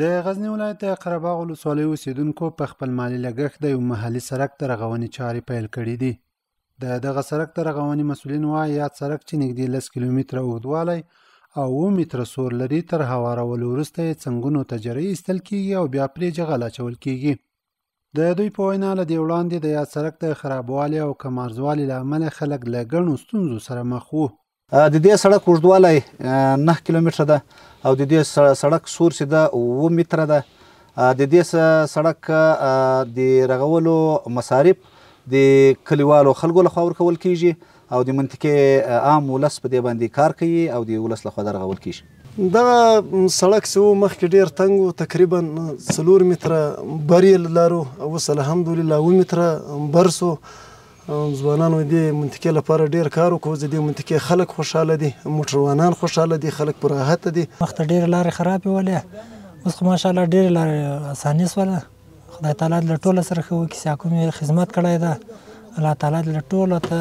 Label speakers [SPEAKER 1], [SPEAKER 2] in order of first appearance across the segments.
[SPEAKER 1] د غزني ولایت د قرهباغ ولسوالۍ اوسېدونکو په خپل مالي لګښت د یو محلي سړک د رغونې چارې پیل کړې دي. د دغه سړک د رغونې مسولین وايي، یاد سړک چې نږدې 10 کیلومتره اوږدوالی او 7 متره سور لري، تر هوارولو وروسته یې څنګونو ته جرۍ ایستل کېږي او بیا پرې جغل اچول کېږي. د دوی په وینا، له دې وړاندې د یاد سړک د خرابوالي او کمارزوالي له امله خلک له ګڼو ستونزو سره مخ وو.
[SPEAKER 2] د دې سړک اوږدوالی 9 کیلومتره ده او د دې سړک سور چې ده 7 متره ده. د دې سړک د رغولو مصارف د کلیوالو خلکو لخوا ورکول کیږي او د منطقې عام ولس په دې باندې کار کوي او د ولس لخوا دا رغول کیږي.
[SPEAKER 3] دغه سړک چې و مخکې ډېر تنګ و، تقریبا 4 متره بر یې لرو، اوس الحمدلله 7 متره بر سو. ځوانانو دې منطقې لپاره ډېر کار وکړو، د دې منطقې خلک خوشحاله دي، موټروانان خوشحاله دي، خلک په راحته دي.
[SPEAKER 4] مخته ډېرې لارې خرابې ولې، اوس خو ماشاءالله ډېرې لارې اساني سوله. خدای تعالی دې له ټولو سره ښه وکړي، چې کوم یې خدمت کړی ده، الله تعالی دې له ټولو ته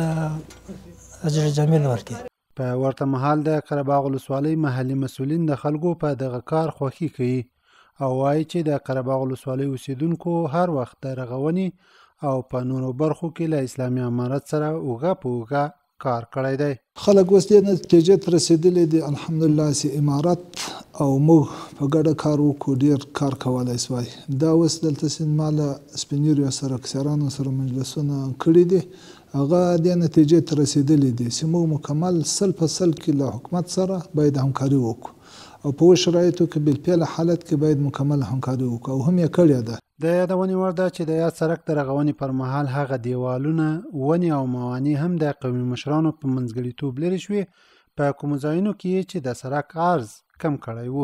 [SPEAKER 4] اجر جمیل ورکړي.
[SPEAKER 1] په ورته مهال د قرهباغ ولسوالۍ محلي مسولین د خلکو په دغه کار خوښي ښيي او وايي چې د قرهباغ ولسوالۍ اوسېدونکو هر وخت د رغونې او په نورو برخو کې له اسلامي امارت سره اوږه په اوږه کار کړی دی.
[SPEAKER 5] خلک اوس دې نتیجې ته رسېدلي دي الحمدلله چې امارت او موږ په ګډه کار وکړو ډېر کار کولی شوای. دا اوس دلته چې ما له سپینیریو سره کسرانو سره مجلسونه کړي دي، هغه دې نتیجې ته رسېدلي دي چې موږ مکمل 100 په 100 کې له حکومت سره باید همکاري وکړو او په اوس شرایطو کې بالفعل حالت کې باید مکمل همکاري وکړو او هم یې کړې ده.
[SPEAKER 1] د یادونې وړ ده چې د یاد سړک د رغونې پر مهال هغه دیوالونه، ونې او موانع هم د قومي مشرانو په منځګړیتوب لرې شوې، په کومو ځایونو کې یې چې د سړک عرض کم کړی و.